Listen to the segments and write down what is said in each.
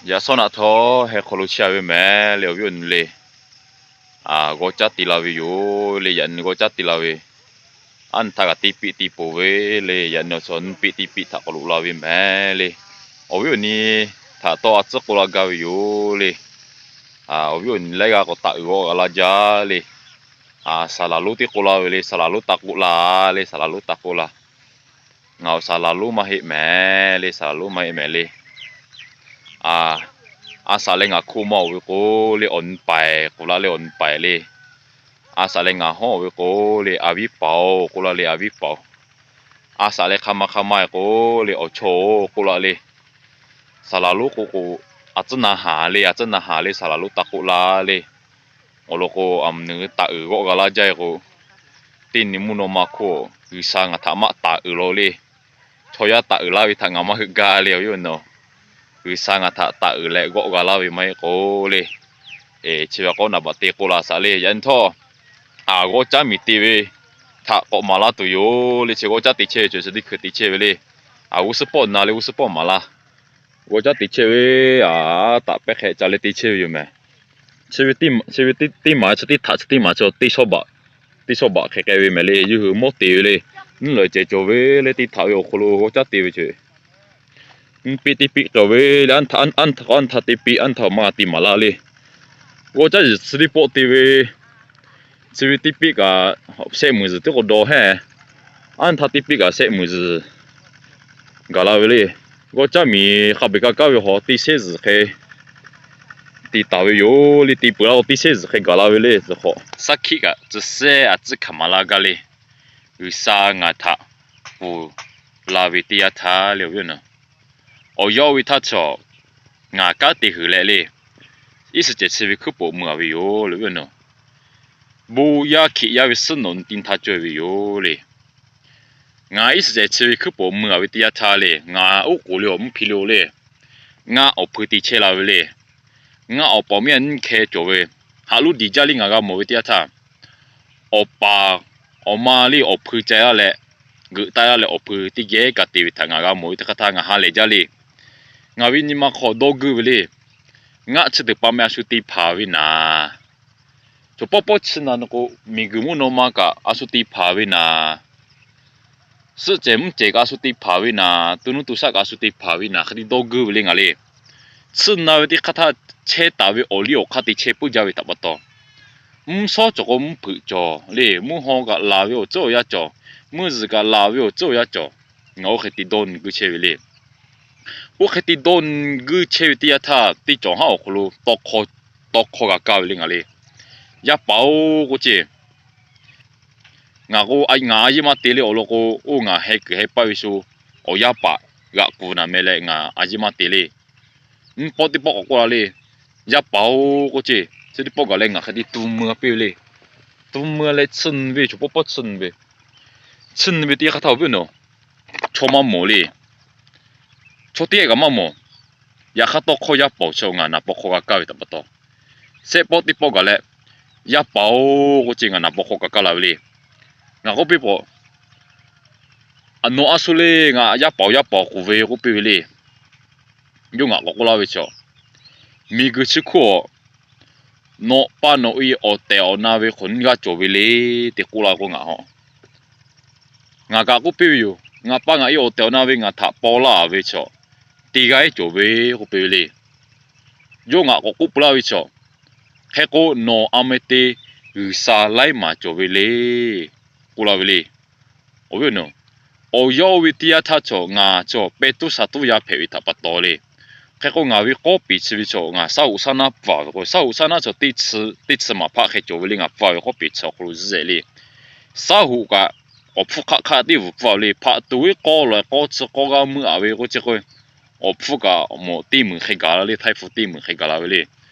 Yaꞈ shawˉ naˆ htawˇ heh hk'aw lo chiˇ a ve mehˍ le, awˬ viˉ awˬ nyi le. G'awˇ caˉ te la ve yoˬ le. Yaꞈ nyi g'awˇ caˉ te la ve, aˉ nyi htaˇ kaꞈ teˇ piˆ te poˬ ve le. Yaꞈ nyi awˬ chaw nyiˇ piˆ teˇ piˆ htaꞈ k'awꞈ loꞈ la ve mehˍ le. Awˬ viˉ awˬ nyi htaꞈ tawˇ a tcuhˉ k'oˆ la gaˇ ve yoˬ le. Awˬ viˉ awˬ nyi laiˉ g'aˇ k'awꞈ taˍ uiˍ g'awˆ g'a laˇ jaˇ le. Saˍ laˍ lonˉ teˇ k'oˆ la ve le. Saˍ laˍ lonˉ taˇ k'oˆ la le. Saˍ laˍ lonˉ taˇ k'oˆ la. Ngaˬ awˬ saˍ laˍ lonˉ maˇ heˆ mehˍ le. Saˍ laˍ lonˉ maˇ heˆ mehˍ le. A shaꞈ leh ngaˬ hkoˆ maˇ oˬ ve k'o le, awˬ nyi paiˍ k'oˆ la le, awˬ nyi paiˍ le. A shaꞈ leh ngaˬ hawˉ oˬ ve k'o le, a viˉ paˍ-oˬ k'oˆ la le, a viˉ paˍ-oˬ. A shaꞈ leh hk'a ma hk'a ma-e k'o le, awˬ chawˇ-oˬ k'oˆ la le. Saˍ laˍ lonˉ k'o k'o, a tcuhˉ na haˍ le, a tcuhˉ na haˍ le, saˍ laˍ lonˉ taˇ k'oˆ la le. Awˬ lawn k'o, aˬ meuˍ taˍ uiˍ g'awˆ g'a laˇ jaˇ-e k'o, teˇ nyi mvuhˇ naw ma hk'oˆ G'uiˬsha ngaˬ htaꞈ maˆ taˍ uiˍ law le. Chaw yaˇ taꞈ uiˍ laˇ ve htaꞈ ngaˬ maˇ heuˆ gaˇ le, awˬ viˉ awˬ nyi. G'uiˬsha ngaˬ htaꞈ taꞈ uiˍ leh g'awˆ g'a laˇ ve maˇ heˆ k'o le, chi ve k'awꞈ naˍ baꞈ te k'oˆ la shaꞈ le. Yaꞈ nyi htawˇ, g'awˇ caˉ miˬ te ve htaꞈ k'awꞈ maˍ laˇ tuˬ yoˬ le. Chi g'awˇ caˉ te chehˇ ve chi teˇ hkui te chehˇ ve le. G'uˇ suhˉ pawˆ na le, g'uˇ suhˉ pawˆ maˍ laˇ. G'awˇ caˉ te chehˇ ve, a taꞈ pehˇ hk'e ca leh te chehˇ ve yoˬ mehˍ. Chi ve teˇ maˬ chi teˇ htaꞈ chi teˇ maˬ chi teˇ shawˉ baꞈ, teˇ shawˉ baꞈ hk'e k'ai ve mehˍ le. Yawˇ hui mawˇ te ve le. Nyiˇ lawˬ cehˬ cawˬ ve le, teˇ htaꞈ ve awˬ hk'aw lo g'awˇ caˉ te ve ceuˬ nyiˇ piˆ teˇ piˆ cawˬ ve le. Aˉ nyi htaˇ teˇ piˆ, aˉ nyi htaˇ maˇ g'a te maˍ laˇ le. G'awˇ caˉ zuhˬ chi teˇ pawˆ te ve, chi ve teˇ piˆ kaꞈ shehˆ muiˬ zuhˬ teˇ k'o dawˬ hehˉ. Aˉ nyi htaˇ teˇ piˆ kaꞈ shehˆ muiˬ zuhˬ gaˬ la ve le. G'awˇ caˉ miˬ hk'a peu-eˬ ka kaˉ ve hawˬ teˇ shehˆ zuhˬ hk'e te taˍ ve yoˬ le. Te peuˬ laˇ k'o teˇ shehˆ zuhˬ hk'e gaˬ la ve le. Zuhˬ hk'awꞈ shaˉ hkiˆ kaꞈ tcuh sehˉ a tcuhˉ hkanˍ maˍ laˇ gaˇ le. G'uiˬsha ngaˬ htaꞈ pfuhˍ la ve teˇ yanˇ htaˇ le, awˬ viˉ awˬ nyi, awˬ yaˇ oˇ ve htaˇ chaw ngaˬ kanˉ te huiˬ leh le, iˉ suhˍ cehˬ chi ve hkuiˉ poꞈ mui a ve yoˬ le, awˬ viˉ awˬ nyi. Bon yaˇ Hkriꞈ yaˇ ve suhˉ nawˬ nyi ti htaˇ caweh ve yoˬ le. Ngaˬ iˉ suhˍ cehˬ chi ve hkuiˉ poꞈ mui a ve teˇ yanˇ htaˇ le, ngaˬ oˉ k'oˍ le awˬ mvuhˇ hpi le-o le, ngaˆ awˬ hpui te chehˇ la ve le. Ngaˆ awˬ paˍ awˬ miˇ a nyiˇ hkeh cawˬ ve, haꞈ luˉ diˬ jaˇ le ngaˬ g'a mawˬ ve teˇ yanˇ htaˇ, awˬ paˍ awˬ ma le awˬ hpui ca laˇ leh, geuꞈ taˆ laˇ leh awˬ hpui teˇ geh kaꞈ te ve htaꞈ ngaˬ g'a mawˬ ve teˇ hk'aˇ htaˇ ngaˬ ha lehˬ jaˇ le. Ngaˬ ve nyi ma hk'aw dawˇ guiˇ ve le. Ngaˆ chi teˇ pa meh a shu te hpanˍ ve naˍ, chaw pawˆ pawˆ chi na k'o, miˬguiˬ mvuhˇ naw ma kaꞈ a shu te hpanˍ ve naˍ, suhˆ cehˬ mvuhˇ cehˬ kaꞈ a shu te hpanˍ ve naˍ, to nuˇ to shaˆ kaꞈ a shu te hpanˍ ve naˍ hk'e te dawˇ guiˇ ve le ngaˬ le. Chi na ve teˇ hk'aˇ htaˇ chehˇ taˍ ve awˬ liˇ awˬ hk'aˇ te chehˇ puiˉ jaˇ ve htaꞈ pa taw, mvuhˇ shawˉ cawˬ k'o mvuhˇ hpeuꞈ cawˬ le, mvuhˇ haw kaꞈ laˬ ve awˬ tcuhˉ awˬ yanˇ cawˬ, mvuhˇ zuhˬ kaꞈ laˬ ve awˬ tcuhˉ awˬ yanˇ cawˬ. Ngaˬ oˇ hk'e te dawˇ nyi guiˇ chehˇ ve le. Oˇ hk'e te dawˇ nyi guiˇ chehˇ ve teˇ yanˇ htaˇ teˇ cawˬ haˉ awˬ hk'aw lo tawˇ hkawˇ g'a kaˇ ve le ngaˬ le. Yaˇ paˍ-oˬ k'oˆ ce, ngaˬ k'o, ngaˬ a yeˇ maˇ te le awˬ lawn k'o, oˇ ngaˬ heh kuiˬ heh paˇ ve shu awˬ yaˇ paˍ g'aꞈ kuˬ naˍ meh leh ngaˬ a yeˇ maˇ te le. Nyiˇ pawˆ teˇ pawˆ k'awꞈ k'oˆ la le. Yaˇ paˍ-oˬ k'oˆ ce, chi teˇ pawˆ gaˬ leh ngaˬ hk'e te tu mui a piˇ ve le. Tu mui leh chi nyi ve, chaw pawˆ pawˆ chi nyi ve, chi nyi ve teˇ yanˇ hk'aˇ htaˇ awˬ viˉ awˬ nyi, chaw maˇ mawˬ le. Chaw teˇ g'aˇ kaꞈ maˇ mawˬ. Yaꞈ hk'aˇ tawˇ hkawˇ yaˇ paˍ-oˬ chi ngaˬ naˍ paw hk'aw g'a kaˇ ve htaꞈ pa taw, shehˆ pawˆ teˇ pawˆ gaˬ leh, yaˇ paˍ-oˬ k'oˆ ce, ngaˬ naˍ paw hk'aw g'a kaˇ la ve le. Ngaˬ k'oˆ piˇ pawꞈ, nawˬ a shu le, ngaˬ yaˇ paˍ-oˬ yaˇ paˍ kuˬ ve k'oˆ piˇ ve le. Yawˇ ngaˬ k'awꞈ k'oˆ laˇ ve chaw, miˬguiˬ chi hk'oˆ nawˬ pa nawˬ-e awˬ tehˬ awˬ na ve hk'awꞈ nyiˇ g'aˇ cawˬ ve le, te k'oˆ laˇ k'o ngaˬ ha, ngaˬ kaꞈ k'oˆ piˇ ve yoˬ. Ngaˬ pa ngaˬ-e awˬ tehˬ awˬ na ve ngaˬ htaꞈ paw laˇ ve chaw teˇ g'aˇ-e cawˬ ve k'oˆ piˇ ve le. Yawˇ ngaˬ k'awꞈ k'oˆ peuˬ laˇ ve chaw, hk'e k'o nawˬ a meh te G'uiˬsha laiˉ maˬ cawˬ ve le, k'oˆ laˇ ve le. Awˬ viˉ awˬ nyi, awˬ yaˇ oˇ ve teˇ yanˇ htaˇ chaw ngaˬ chaw pehˇ tuˉ sha tuˉ yaˇ hpehꞈ ve htaꞈ pa taw le. Hk'e k'o ngaˬ ve k'awˇ peˍ chi ve chaw ngaˬ saˉ hoꞈ saˉ naˉ pfuhˇ ve k'o, saˉ hoꞈ saˉ naˉ chaw teˇ chi maˍ hpaˆ hk'e cawˬ ve le, ngaˬ pfuhˇ ve k'awˇ peˍ chi awˬ hk'aw lo zuhˆ zeꞈ le. Saˉ hoꞈ kaꞈ awˬ hpfuhˇ hk'aˆ hk'aˆ teˇ vuˬ pfuhˇ ve le, hpaꞈ tuˬ ve k'aw lawˬ k'aw chi k'aw g'a meuˇ a ve k'o ce k'o, awˬ hpfuhˇ kaꞈ mawˬ teˇ meunˍ hk'e gaˬ la le, htaiˇ hpu teˇ meunˍ hk'e gaˬ la ve le.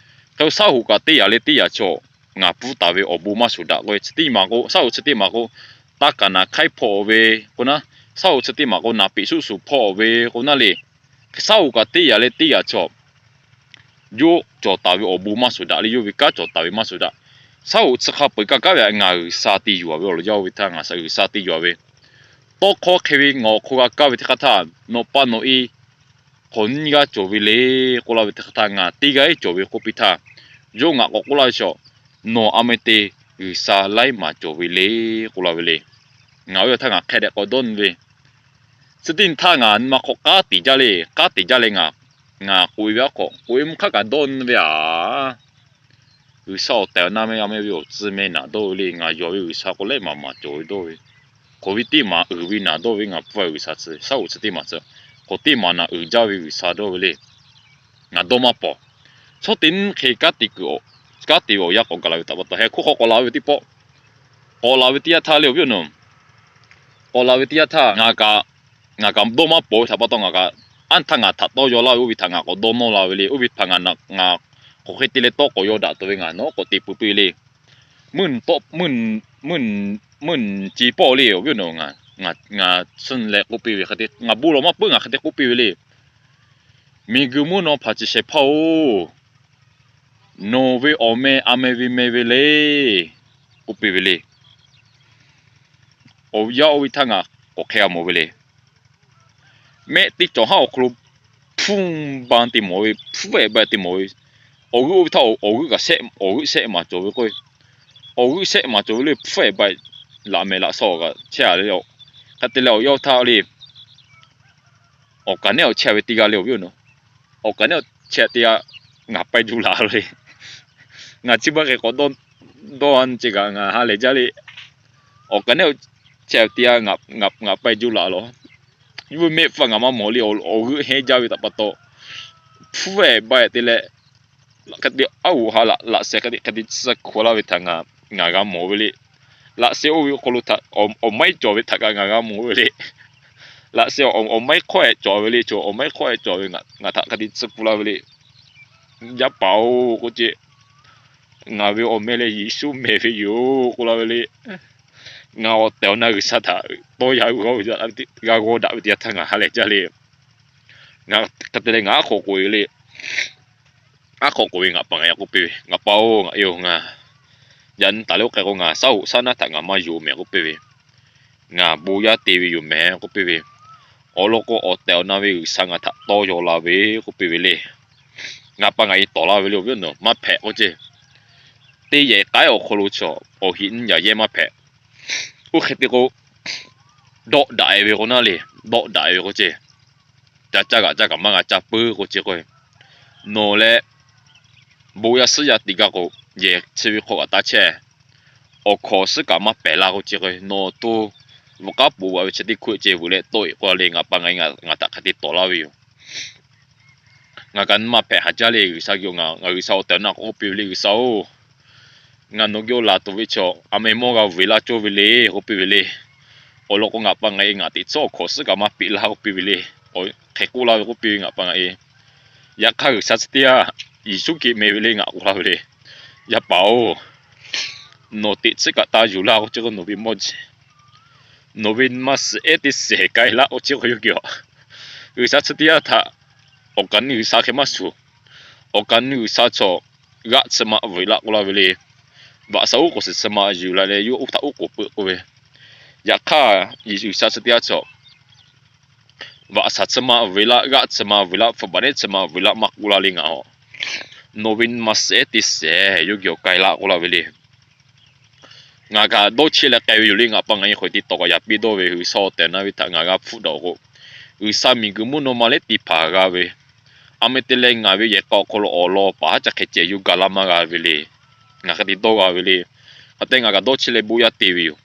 Hk'e k'o saˉ hoꞈ kaꞈ teˇ yanˇ le teˇ yanˇ chaw ngaˬ pfuhˇ taˍ ve awˬ bon maˇ shuˍ daꞈ k'o, chi teˇ maˬ k'o saˉ hoꞈ chi teˇ maˬ k'o, taˇ kaˍ naˍ hk'aiˉ hpawˇ ve k'o naˉ, saˉ hoꞈ chi teˇ maˬ k'o naˍ peꞈ shuˆ shuˍ hpawˇ ve k'o naˉ le. Saˉ hoꞈ kaꞈ teˇ yanˇ le teˇ yanˇ chaw yawˇ cawˬ taˍ ve awˬ bon maˇ shuˍ daꞈ le, yawˇ ve kanˉ cawˬ taˍ ve maˇ shuˍ daꞈ. Saˉ hoꞈ chi hk'a peu-eˬ kaˇ kaˉ ve htaꞈ ngaˬ G'uiˬsha te yuˬ a ve awˬ lawn yaˇ oˇ ve htaˇ ngaˬ G'uiˬsha te yuˬ a ve, tawˇ hkawˇ hk'e ve ngaˬ awˬ hk'aw g'a kaˇ ve teˇ hk'aˇ htaˇ, nawˬ pa nawˬ-e hk'awꞈ nyiˇ g'aˇ cawˬ ve le k'oˆ laˇ ve teˇ hk'aˇ htaˇ, ngaˬ teˇ g'aˇ cawˬ ve k'oˆ piˇ htaˇ, yawˇ ngaˬ k'awꞈ k'oˆ laˇ ve chaw, nawˬ a meh te G'uiˬsha laiˉ maˍ cawˬ ve le k'oˆ laˇ ve le. Ngaˬ oˇ ve htaˇ ngaˬ hk'e dehꞈ k'awꞈ dawˇ nyi ve, chi teˇ nyi htaˇ ngaˬ nyi ma hk'awꞈ k'aˉ tiˍ jaˇ le, k'aˉ tiˍ jaˇ le, ngaˬ ngaˬ k'oꞈ e ve aˉ hk'awꞈ k'oꞈ e mvuhˇ hk'aˉ kaꞈ dawˇ nyi ve aˬ. G'uiˬsha awˬ tehˬ awˬ na meh a meh ve awˬ tcuh meh naˍ dawˇ ve le. Ngaˬ yawˬ ve G'uiˬsha k'o laiˉ maˍ maˍ cawˬ ve dawˇ ve, hk'awꞈ ve teˇ maˍ uiˍ ve naˍ dawˇ ve ngaˬ pfuhˇ G'uiˬsha chi shaˉ hoꞈ chi teˇ maˬ chi, hk'awꞈ teˇ maˬ naˍ uiˍ jaˇ ve G'uiˬsha dawˇ ve le. Ngaˬ dawˇ maˇ pawˍ. Chaw teˇ nyi hk'e kanˉ te kuiˬ, kanˉ te ve awˬ yanˇ k'awꞈ gaˬ la ve htaꞈ pa taw, heh hk'oˆ hk'aw k'awꞈ la ve teˇ pawˆ, k'awꞈ la ve teˇ yanˇ htaˇ le awˬ viˉ awˬ nyi, k'awꞈ la ve teˇ yanˇ htaˇ ngaˬ kaꞈ, ngaˬ kaꞈ dawˇ maˇ pawˍ ve htaꞈ pa taw, ngaˬ kaꞈ anˇ htaˇ ngaˬ htaꞈ tawˇ yaw laˇ ve oˇ ve htaꞈ ngaˬ k'awꞈ dawˇ nawˇ la ve le. Oˇ ve htaꞈ ngaˬ, ngaˬ hk'aˬ hk'e te leh tawˇ k'awꞈ yaw daꞈ tuˬ ve ngaˬ nawˉ k'awꞈ te peuˬ piˇ ve le. Mvuhˇ, mvuhˇ, mvuhˇ ci pawˆ le awˬ viˉ awˬ nyi, ngaˬ, ngaˬ suhˉ leh k'oˆ piˇ ve hk'e te, ngaˬ bon lawˬ maˇ peuˬ ngaˬ hk'e te k'oˆ piˇ ve le. Miˬguiˬ mvuhˇ naw hpaˍ chi shehˍ hpaˇ-oˬ, nawˬ ve awˬ meh a meh ve meh ve le k'oˆ piˇ ve le. Awˬ yanˇ oˇ ve htaˇ ngaˬ k'awꞈ hk'e g'a mawˬ ve le. Mehˆ teˇ cawˬ haˉ awˬ hk'aw lo hpuˇ ba te mawˬ ve, hpuˇ ehˍ ba te mawˬ ve. Awˬ g'euˆ oˇ ve htaˇ awˬ g'euˆ kaꞈ shehˆ, awˬ g'euˆ shehˆ maˍ cawˬ ve k'o, awˬ g'euˆ shehˆ maˍ cawˬ ve le hpuˇ ehˍ ba laꞈ mehˍ laꞈ shaw kaꞈ chehˇ a le. Hk'e te leh awˬ yanˇ oˇ htaˇ le, awˬ kaꞈ nehˉ awˬ chehˇ a ve teˇ g'aˇ le awˬ viˉ awˬ nyi, awˬ kaꞈ nehˉ awˬ chehˇ a teˇ g'aˇ ngaˬ paiˇ juˇ laˬ ve le. Ngaˬ chi beuꞈ hk'e k'awꞈ dawˇ, dawˇ a nyi ceh kaꞈ ngaˬ ha lehˬ jaˇ le. Awˬ kaꞈ nehˉ awˬ chehˇ a teˇ g'aˇ ngaˬ paiˇ juˇ laˬ lawˬ. Yawˇ hui mehˆ hpfuhˇ ngaˬ maˇ mawˬ le. Awˬ g'euˆ hehnˇ jaˇ ve htaꞈ pa taw, hpuˇ ehˍ ba ehˍ te leh, hk'e te aˉ hoꞈ ha laꞈ laꞈ sheh hk'e te hk'e te tsuhˇ hk'oꞈ laˇ ve htaꞈ ngaˬ, ngaˬ g'a mawˬ ve le. Laꞈ sheh oˇ ve awˬ hk'aw lo htaꞈ awˬ maiˉ cawˬ ve htaꞈ kaꞈ ngaˬ g'a mawˬ ve le. Laꞈ sheh awˬ maiˉ hk'awehꞈ cawˬ ve le, chaw awˬ maiˉ hk'awehꞈ cawˬ ve ngaˬ htaꞈ hk'e te tsuhˇ hk'oꞈ laˇ ve le. Yaˇ paˍ-oˬ k'oˆ ce, ngaˬ ve awˬ meh leh Yeˍsuˆ meh ve yoˬ k'oˆ laˇ ve le. Ngaˬ awˬ tehˬ awˬ na G'uiˬsha htaꞈ tawˇ yaˇ g'a g'aw daꞈ ve teˇ yanˇ htaˇ ngaˬ ha lehˬ jaˇ le. Ngaˬ hk'e te leh ngaˬ aˉ hk'awꞈ k'oꞈ e le. Aˉ hk'awꞈ k'oꞈ ve ngaˬ paˍ ngaˬ yaꞈ k'oˆ piˇ ve, Ngaˬ paˍ-oˬ, ngaˬ e-oˬ, ngaˬ yaꞈ nyi taˍ leh oˇ hk'e k'o ngaˬ shaˉ hoꞈ shaˉ naˉ htaꞈ ngaˬ maˇ yonˍ mehˍ k'oˆ piˇ ve, ngaˬ bon yaˇ te ve yoˬ mehˍ k'oˆ piˇ ve, awˬ lawn k'o awˬ tehˬ awˬ na ve G'uiˬsha ngaˬ htaꞈ tawˇ yaw la ve k'oˆ piˇ ve le. Ngaˬ paˍ ngaˬ e tawˍ laˇ ve le awˬ viˉ awˬ nyi, maˇ hpehꞈ k'oˆ ce. Teˇ yehˬ k'ai awˬ hk'aw lo chaw awˬ heꞈ nyiˇ yaꞈ yehˇ maˇ hpehꞈ. Oˇ hk'e te k'o, dawˆ daꞈ e ve k'o naˉ le, dawˆ daꞈ e ve k'o ce, ca caˇ g'aꞈ caˇ kaꞈ maˇ g'a caˇ puiˉ k'o ce k'o, nawˬ leh bon yaˇ suhˉ yaˇ teˇ g'aˇ k'o, yehˬ chi ve hk'aw kaꞈ taˇ chehˇ. Awˬ hkawnˍ suhˉ kaꞈ maˇ pehˬ laˇ k'o ce k'o, nawˬ to bvuhꞈ k'aˉ poꞈ vaꞈ ve chi teˇ hkuˆ ce vuiˬ leh tawˆ e k'o le, ngaˬ paˍ ngaˬ e ngaˬ htaꞈ hk'e te tawˍ laˇ ve yoˬ. Ngaˬ kaꞈ nyi ma hpehꞈ haˍ jaˇ le. G'uiˬsha geh ngaˬ, ngaˬ G'uiˬsha awˬ tehˬ awˬ na k'oˆ piˇ ve le, G'uiˬsha-oˬ, ngaˬ nawˬ geh awˬ laˬ tuˬ ve chaw a meh mawˇ g'a vuiˬ laˇ cawˇ ve le k'oˆ piˇ ve le. Awˬ lawn k'o ngaˬ paˍ ngaˬ e ngaˬ teꞈ tcuhˉ awˬ hkawnˍ suhˉ kaꞈ maˇ peꞈ laˇ k'oˆ piˇ ve le. Hk'e k'oˆ laˇ ve k'oˆ piˇ ve ngaˬ paˍ ngaˬ e. Yaꞈ hk'aˇ G'uiˬsha chi teˇ yanˇ Yeˍsuˆ Hkriꞈ meh ve le ngaˬ k'oˆ laˇ ve le. Yaˇ paˍ-oˬ, nawˬ teꞈ tcuhˉ kaꞈ taˇ yuˬ laˇ k'o ce k'o nawˬ ve mawˇ ji, nawˬ ve nyi ma suhˍ ehˉ teˇ sehˍ k'ai laˇ k'o ce k'o yawˇ geh a, G'uiˬsha chi teˇ yanˇ htaꞈ awˬ kaˍ nyi G'uiˬsha hk'e maˇ shuˍ. Awˬ kaˍ nyi G'uiˬsha chaw g'aˆ chi ma vuiˬ laˇ k'oˆ laˇ ve le. Vaꞈ shaˍ uˉ k'oˍ suhˍ chi ma yuˬ la leh yawˇ uˉ htaꞈ uˉ k'oˍ peuˬ k'oˆ ve. Yaꞈ hk'aˇ G'uiˬsha chi teˇ yanˇ chaw vaꞈ shaˍ chi ma vuiˬ laˇ, g'aˆ chi ma vuiˬ laˇ, hpu baˬ nehˉ chi ma vuiˬ laˇ maˇ k'oˆ laˇ le ngaˬ a. Nawˬ ve nyi ma suhˍ ehˉ teˇ sehˍ yawˇ geh awˬ k'ai laˇ k'oˆ laˇ ve le. Ngaˬ kaꞈ dawˇ cheˆ leh k'ai ve yoˬ le. Ngaˬ paˍ ngaˬ e hk'aw e te tawˍ kaꞈ yaꞈ piˇ dawˇ ve G'uiˬsha awˬ tehˬ awˬ na ve htaꞈ ngaˬ g'a hpfuhˆ daꞈ k'o, G'uiˬsha miˬguiˬ mvuhˇ naw ma lehˉ te hpanˍ g'a ve, a meh te leh ngaˬ ve yehˬ k'a awˬ hk'aw lo awˬ lawn paˍ haˉ ca hk'e ceh yawˇ ga laˇ maˇ g'a ve le. Ngaˬ hk'e te dawˇ g'a ve le. Hk'e te ngaˬ kaꞈ dawˇ cheˆ leh bon yaˇ te ve yoˬ.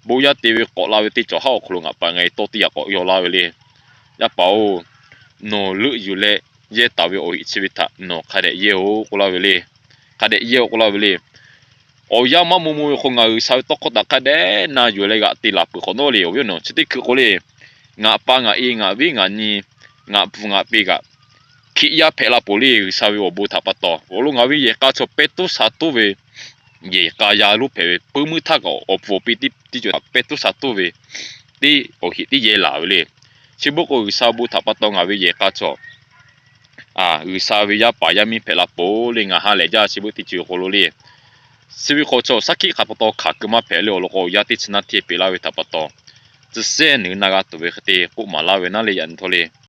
Bon yaˇ te ve k'awꞈ la ve teˇ cawˬ haˉ awˬ hk'aw lo ngaˬ paˍ ngaˬ e tawˇ teˇ yaꞈ k'awꞈ yaw laˇ ve le. Yaˇ paˍ-oˬ, nawˬ leuˆ yuˬ leh yehˇ taˍ ve awˬ heꞈ chi ve htaꞈ nawˬ hk'a dehꞈ yehˇ-oˬ k'oˆ laˇ ve le. Hk'a dehꞈ yehˇ-oˬ k'oˆ laˇ ve le. Awˬ yanˇ maˇ maw maw ve hk'o ngaˬ G'uiˬsha ve tawˇ hkawˇ htaꞈ hk'a dehꞈ na yuˬ leh g'aꞈ te laˬ peuˬ hk'awꞈ nawˉ le awˬ viˉ awˬ nyi. Chi teˇ hkui k'o le, ngaˬ paˍ ngaˬ e ngaˬ viˉ ngaˬ nyi ngaˬ hpu ngaˬ pi kaꞈ Hkiꞈ yaˇ hpehꞈ la peuˬ le. G'uiˬsha ve awˬ bon htaꞈ pa taw awˬ lawn ngaˬ ve yehˬ k'a chaw pehˇ tuˉ sha tuˉ ve, yehˬ k'a yaˇ lonˉ hpehꞈ ve puiˉ meuˇ htaˇ kaꞈ awˬ pfuhˍ awˬ pi teˇ ceuˬ htaꞈ pehˇ tuˉ sha tuˉ ve, teˇ awˬ heꞈ teˇ yehˇ laˬ ve le. Chi beuꞈ k'o G'uiˬsha bon htaꞈ pa taw ngaˬ ve yehˬ k'a chaw G'uiˬsha ve yaˇ paˍ yaˇ miˇ hpehꞈ la peuˬ le. Ngaˬ ha lehˬ jaˇ chi beuꞈ teˇ ceuˬ awˬ hk'aw lo le. Chi ve hk'aw chaw shaˉ hkiˆ hk'a pa taw hkanˍ keu maˇ hpehꞈ le. Awˬ lawn k'o yaˇ teˇ chi naˇ hteˇ peꞈ laˇ ve htaꞈ pa taw, tcuh sehˉ nuˬ na g'a tuˬ ve hk'e te k'oˆ maˍ laˇ ve naˉ le yaꞈ nyi htawˇ le.